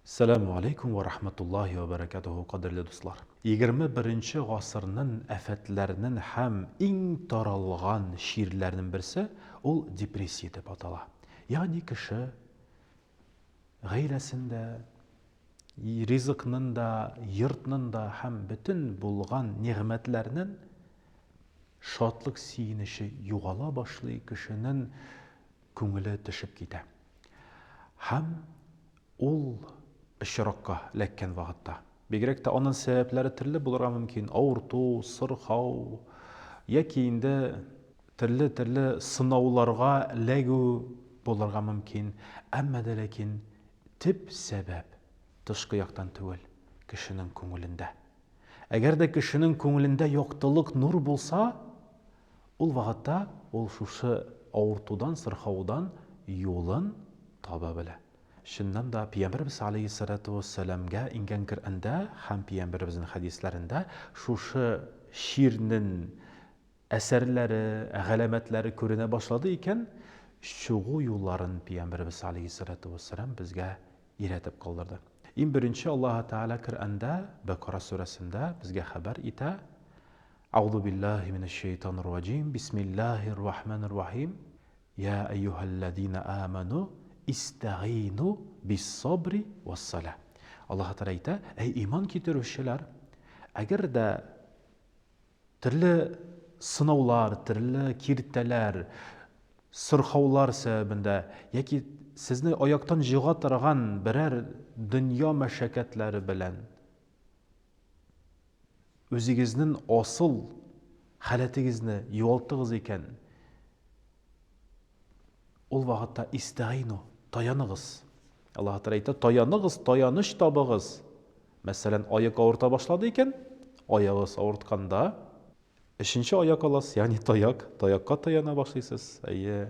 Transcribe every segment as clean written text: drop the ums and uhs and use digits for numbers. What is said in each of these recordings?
Сәламү алейкум вә рахматуллаһи вә бәрәкәтүһү, кадерле дуслар! 21 гасырнын афәтләренен һәм иң таралган чирләренең берсе ул депрессия дип атала. Ягъни кеше гаиләсен дә, ризыкнын да, йортнын да һәм бөтен булган нигъмәтләрнен шатлык сөенече югала башлый, кешенен күңеле төшеп китә. Һәм ул очракка эләккән вакытта, бигрәк тә аның сәбәпләре төрле булырга мөмкин, авырту, сырхау яки инде төрле-төрле сынауларга эләгү булырга мөмкин. Әмма дә ләкин төп сәбәп тышкы яктан түгел, кешенең күңелендә. Әгәр дә кешенең күңелендә яктылык, нур булса, Ул вакытта ул шушы авыртудан, сырхаудан юлын таба белә. Чыннан да, Пиямбәребез аләйһиссәләтү вәссәламгә иңгән Коръәндә һәм Пиямбәребезнең хәдисләрендә шушы чирнең әсәрләре, галәмәтләре күренә башлады икән, чыгу юлларын Пиямбәребез аләйһиссәләтү вәссәлам безгә өйрәтеп калдырды. Иң беренче Аллаһы Тәгалә Коръәндә, Бәкара сүрәсендә безгә хәбәр итә, Әгъузу биллаһи минәш шәйтанир раҗим, бисмиллаһир рахманир рахим. Я әйюһәлләзина аману истәгыйну бис-сабри вас-сала. Аллаһ Тәгалә әйтә, әй иман китерүчеләр, әгәр дә төрле сынаулар, төрле киртәләр, сырхаулар сәбәбендә яки сезне аяктан җыга торган берәр дөнья мәшәкатьләре белән Үзегезнен асыл халәтегезне югалттыгыз икән, ул вакытта истәгыйну, таяныгыз. Аллаһ Тәгалә әйтә, таяныгыз, таяныч табыгыз. Мәсәлән, аяк авырта башлады икән, аягыгыз авыртканда, өченче аяк аласыз, ягъни таяк, таякка таяна башлыйсыз. Әйе.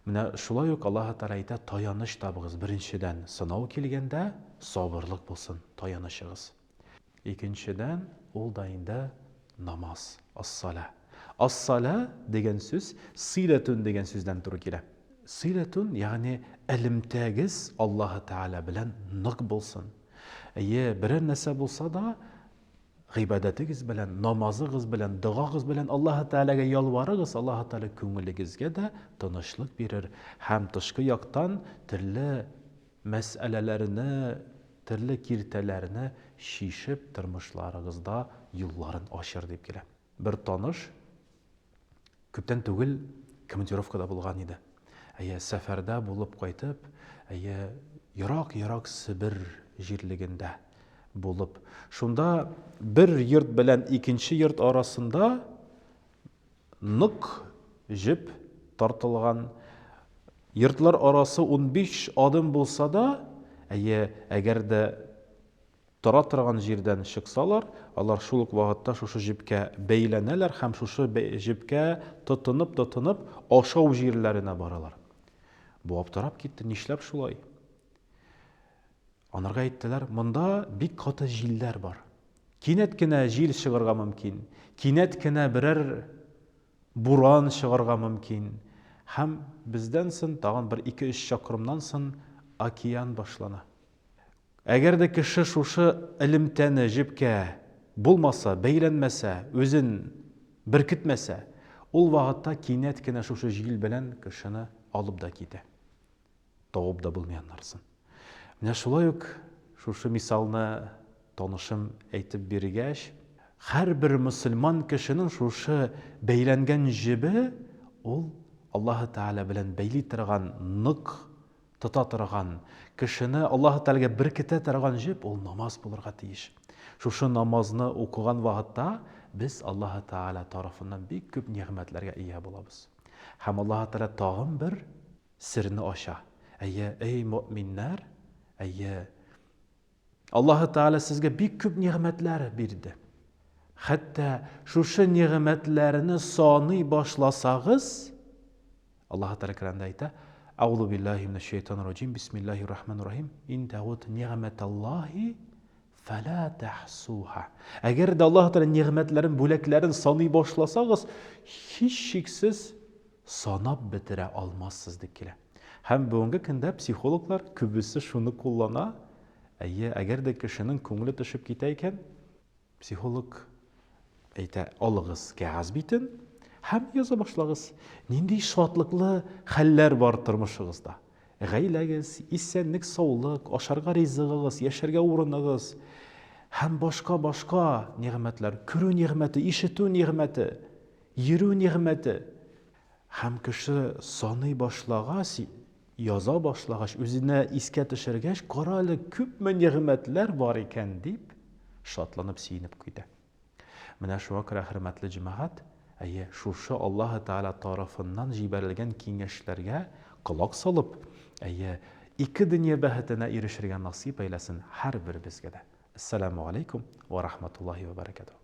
Менә шулай ук Аллаһ Тәгалә әйтә, таяныч табыгыз. Беренчедән, сынау килгәндә, сабырлык булсын, таянычыгыз. Икенчедән, ул да инде намаз, ас-салә. Ас-салә дигән сүз сыйләтүн дигән сүздән туры килә. Сыйләтүн, ягъни элемтәгез Аллаһы Тәгалә белән нык булсын. Әйе, берәр нәрсә булса да, гыйбадәтегез белән, намазыгыз белән, догагыз белән Аллаһы Тәгаләгә ялварыгыз, Аллаһы Тәгалә күңелегезгә дә тынычлык бирер һәм тышкы яктан төрле мәсьәләләрне Төрле киртәләрне чишеп тормышларыгызда юлларын ачыр дип килә. Бер таныш күптән түгел командировкада булган иде. Әйе, сәфәрдә булып кайтып, әйе, ерак-ерак Себер җирлегендә булып, шунда бер йорт белән икенче йорт арасында Нык җеп тартылган. Йортлар арасы 15 адым булса да, әйе, әгәр дә тора торган җирдән чыксалар, алар шул ук вакытта шушы җепкә бәйләнәләр һәм шушы җепкә тотынып-тотынып ашау җирләренә баралар. Бу аптырап китте, нишләп шулай? Анарга әйттеләр, монда бик каты җилләр бар. Кинәт кенә җил чыгарга мөмкин, кинәт кенә берәр буран чыгарга мөмкин. Һәм бездән сон, тагын бер ике-өч чакрымнан сон океан башлана. Әгәр дә кеше шушы элемтәне җепкә булмаса, бәйләнмәсә, үзен беркетмәсә, ул вакытта кинәт кенә шушы җил белән кешене алып да китә. Табып да булмый аннарысын. Менә шулай ук шушы мисалны танышым әйтеп биргәч, һәрбер мөселман кешенең шушы бәйләнгән җебе ул Аллаһы Тәгалә белән бәйли торган, нык тота торган, кешене Аллаһы Тәгаләгә беркетә торган җеп ул намаз булырга тиеш. Шушы намазны укыган вакытта без Аллаһы Тәгалә тарафыннан бик күп нигъмәтләргә ия булабыз. Һәм Аллаһы Тәгалә тагын бер серне ача. Әйе, эй мөэминнәр, әйе, Аллаһы Тәгалә сезгә бик күп нигъмәтләр бирде. Хәтта шушы нигъмәтләрне саный башласагыз, Аллаһы Тәгалә Коръәндә әйтә, Әгъузу биллаһи минәш шәйтанир раҗим, бисмиллаһир рахманир рахим, ин тәгуд нигъмәталлаһи фәлә тәхсуха. Әгәр дә Аллаһы Тәгалә нигъмәтләрен, бүләкләрен саный башласагыз, һичшиксез санап бетерә алмассыз дип килә. Һәм бүгенге көндә психологлар күбесе шуны куллана. Әйе, әгәр дә кешенең күңеле төшеп китә икән, психолог әйтә, алыгыз кәгазь битен һәм яза башлагыз. Нинди шатлыклы хәлләр бар тормышыгызда? Гаиләгез, исәнлек, саулык, ашарга ризыгыгыз, яшәргә урыныгыз һәм башка-башка нигъмәтләр, күрү нигъмәте, ишетү нигъмәте, йөрү нигъмәте. Һәм кеше саный башлагач, яза башлагач, үзенә искә төшергәч, кара әле, күпме нигъмәтләр бар икән, дип, шатланып, сөенеп китә. Менә шуңа күрә, хөрмәтле җәмәгать, әйе, шушы Аллаһы Тәгалә тарафыннан җибәрелгән киңәшләргә колак салып, әйе, ике дөнья бәхетенә ирешергә насыйп әйләсен һәрберебезгә дә. Әссәламү галәйкүм вә рахматуллаһи вә бәрәкәтүһ.